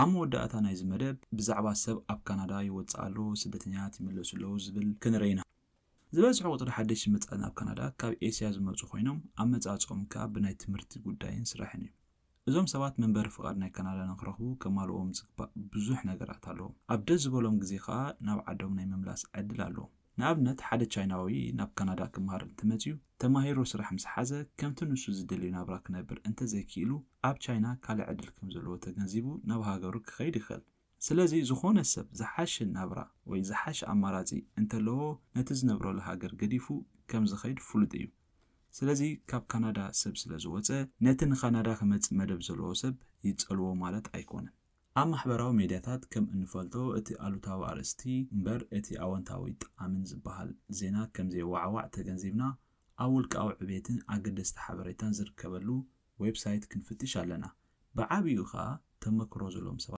ኣብ መወዳእታ ናይዚ መደብ ብዛዕባ ሰብ ኣብ ካናዳ ይወጽእ ኣሎ፣ ስደተኛታት ይምለሱ ኣለዉ ዝብል ክንርኢ ኢና። ዝበዝሑ ቁጽሪ ሓደሽቲ መጻእቲ ናብ ካናዳ ካብ ኤስያ ዝመጹ ኮይኖም፣ ኣመጻጽኦም ከኣ ብናይ ትምህርቲ ጉዳይን ስራሕን እዩ። እዞም ሰባት መንበሪ ፍቓድ ናይ ካናዳ ንክረኽቡ ከማልዎም ዝግባእ ብዙሕ ነገራት ኣለዎም። ኣብ ደስ ዝበሎም ግዜ ከኣ ናብ ዓዶም ናይ ምምላስ ዕድል ኣለዎም። ንኣብነት ሓደ ቻይናዊ ናብ ካናዳ ክመሃር እንተመጺኡ፣ ተማሂሩ ስራሕ ምስ ሓዘ፣ ከምቲ ንሱ ዝደልዮ ናብራ ክነብር እንተዘይክኢሉ፣ ኣብ ቻይና ካልእ ዕድል ከም ዘለዎ ተገንዚቡ ናብ ሃገሩ ክኸይድ ይኽእል። ስለዚ ዝኾነ ሰብ ዝሓሸ ናብራ ወይ ዝሓሸ ኣማራጺ እንተለዎ፣ ነቲ ዝነብረሉ ሃገር ገዲፉ ከም ዝኸይድ ፍሉጥ እዩ። ስለዚ ካብ ካናዳ ሰብ ስለ ዝወጸ፣ ነቲ ንካናዳ ክመጽእ መደብ ዘለዎ ሰብ ይጸልዎ ማለት ኣይኮነን። ኣብ ማሕበራዊ ሜድያታት ከም እንፈልጦ እቲ ኣሉታዊ ኣርእስቲ እምበር እቲ ኣወንታዊ ጠቓምን ዝበሃል ዜና ከም ዘየዋዕዋዕ ተገንዚብና ኣብ ውልቃዊ ዕቤትን ኣገደስቲ ሓበሬታን ዝርከበሉ ዌብሳይት ክንፍትሽ ኣለና። ብዓቢኡ ከኣ ተመክሮ ዘለዎም ሰባት